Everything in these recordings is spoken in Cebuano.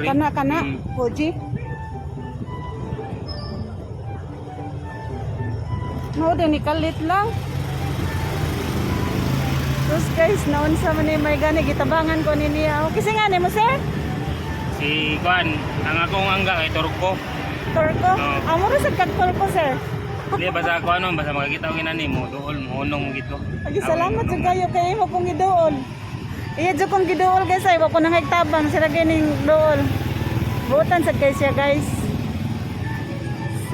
battery. Kana kana, Fuji. No, din ikalit lang. Tapos guys, naon sa man ni may gani gitabangan ko ni niya. Okay nga nimo, sir? Si Kuan, ang akong angga kay Turko. Turko. Oo. Amo ra sad kag Turko, sir. Di basta ako ano, basta makakita ko ginani mo, duol mo, hunong mo gito. Agi salamat jud kayo kay imo kong giduol. Iya jud kong giduol guys, ay wa ko nang tabang sira gining duol. Buotan sad kay siya, guys.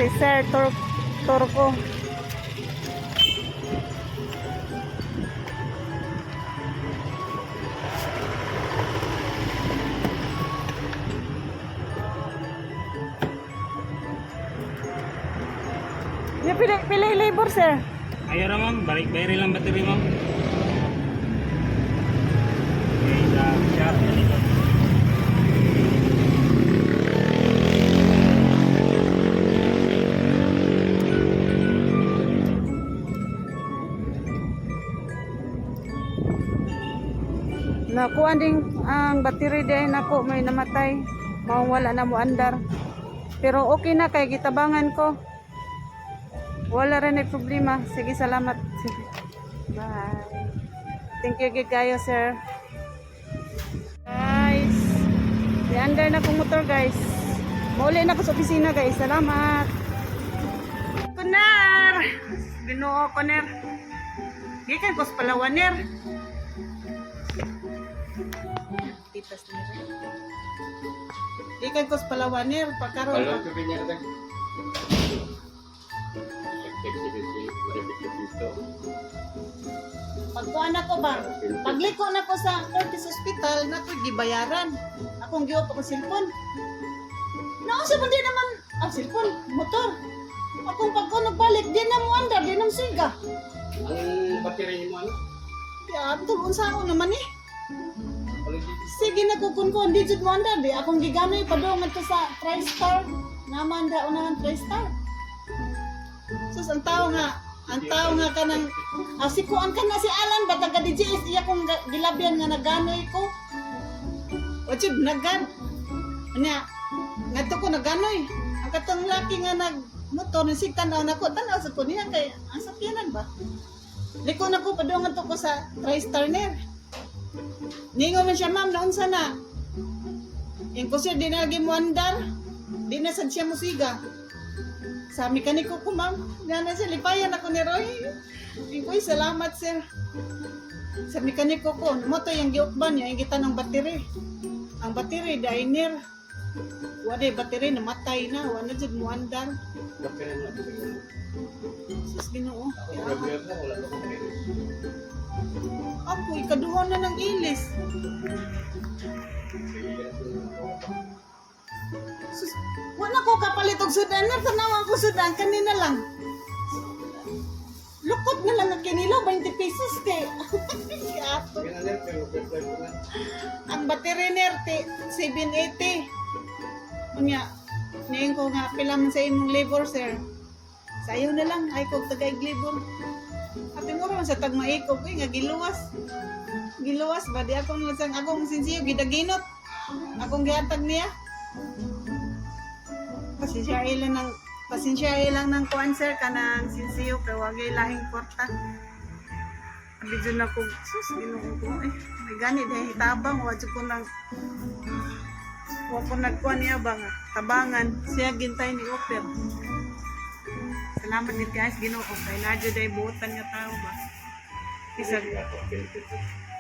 Si Sir Turko. Ya pili pili labor, sir. Ayaw ra ma'am, balik bayri lang battery, ma'am. Okay, sa shop dito. Nakuha ding ang battery din nako may namatay. Maong wala na mo andar. Pero okay na kay gitabangan ko. Wala rin ay problema. Sige, salamat. Sige. Bye. Thank you gid kayo, sir. Guys, i-andar na kong motor, guys. Mauli na ko sa opisina, guys. Salamat. Kunar! Ginoo ko, ner. Gikan ko sa Palawan, ner. Titas niya. Gikan ko sa Palawan, ner. Pagkaroon. Kalau tu punya kan. Cek cek cek cek dito. Pagkuan ako ba? Pagliko na ko sa Curtis Hospital, na ko gibayaran. Akong giop akong cellphone. Nausa man di naman ang cellphone, motor. Akong pagko nagbalik, di na mo andar, di na mo siga. Ang battery mo ano? Di abdul unsa ako naman eh. Kalau di Sige na kukun ko, hindi jud mo andar di. Akong giganoy padung ngadto sa TriStar. Naman da unahan TriStar. Sus ang tao nga kanang ah, si kuan ka na si Alan ba taga DJS iya kong gilabyan nga naganoy ko. O jud nagan. Nya ngadto ko naganoy. Ang katong laki nga nag motor ni sig tan-aw nako, tan-aw sa ko niya kay ang sakyanan ba. Liko na ko padung ngadto ko sa TriStar ner. Ningo man siya, ma'am, naunsa na. Yung ko sir, di na lagi mo andar. Di na sad siya musiga. Sa mekaniko ko, ma'am. Nga na siya, lipayan ako ni Roy. Yung ko, salamat, sir. Sa mekaniko ko, mo to yung giukban niya, yung kita ng battery. Ang battery, diner. Wala yung battery, namatay na. Wala jud mo andar. battery mo. Sus, Ginoo. Ako grabe na wala pa battery. Ako, ikaduha na ng ilis. Sus, wala ko kapalit og sudan. Tanawan ko sudan kanina lang. Lukot na lang ang kinilo, 20 pesos te. Ato. Sige na ner, pero pero na. Ang battery ner te, 780. Unya, niyan ko nga pila man sa imong labor, sir. Sayo na lang ay kog tagaig labor. Ate mo man sa tagmaikog ko nga giluwas. Giluwas ba di akong lasang akong sinsiyo gidaginot. Akong gihatag niya. Pasensya ilang ng pasensya ilang ng kuan, sir, kanang sinsiyo kay wagay lahing kwarta. Abi jud na ko sus Ginoo ko eh. May gani dahil hitabang wa jud ko nang wa ko nagkuan niya ba nga tabangan siya gintay ni offer. Salamat gid guys Ginoo kay na jud ay buotan nga tao ba. Bisag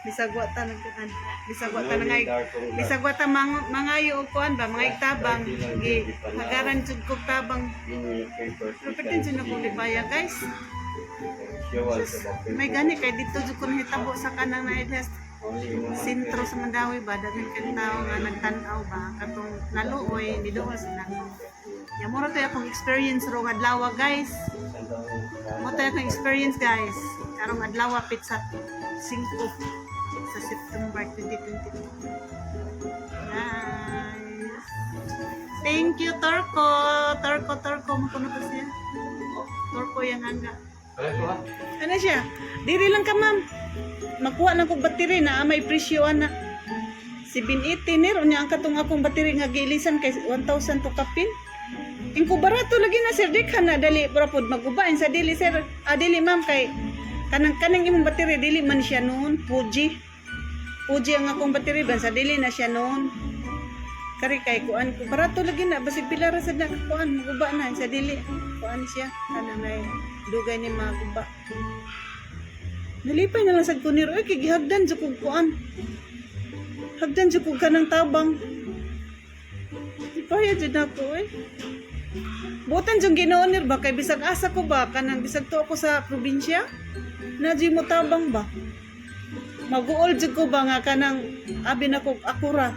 bisag wa ta nagkuan. Bisag wa ta nangay bisag wa ta mangayo og kuan ba mga igtabang gi hagaran jud kog tabang. Pero pertin jud na kong lipaya, guys. May gani kay dito jud ko nahitabo sa kanang naidhes sentro sa Mandawi ba daghan kay tao nga nagtan-aw ba katong naluoy ni dool sa nako. Ya mura to akong experience rong adlaw, guys. Mo to akong experience, guys. Karong adlaw pitsa 5 sa September 2022. Guys. Thank you, Torko. Torko, Torko mo kuno to siya. Torko yang angga. Ano siya? Diri lang ka, ma'am. Makuha lang kog battery na may presyo ana. 780 ni ron niya ang katong akong battery nga giilisan kay 1,000 to kapin. Ingko barato lagi na, sir, di ka na dali para pod magubain sa dili, sir. Ah, dili, ma'am, kay kanang kanang imong battery dili man siya noon Fuji. Fuji ang akong battery ban sa dili na siya noon. Kari kay kuan ko barato lagi na, basig pila ra sad na kuan maguba na sa dili kuan siya kanang ay dugay ni maguba. Nalipay na lang sad ko ni Roy kay gihagdan jud kog kuan. Hagdan jud kog kanang tabang. Ipaya jud nako eh. Butan jud Ginoo nir ba kay bisag asa ko ba kanang bisag to ako sa probinsya. Na jud mo tabang ba. Maguol jud ko ba nga kanang abi na ko akura.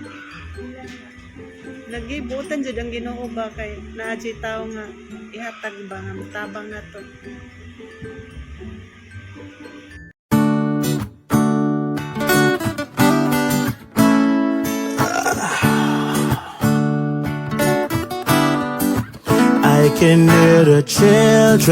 Lagi butan jud ang Ginoo ba kay naa jud tawo nga ihatag ba nga motabang nato. I can hear the children.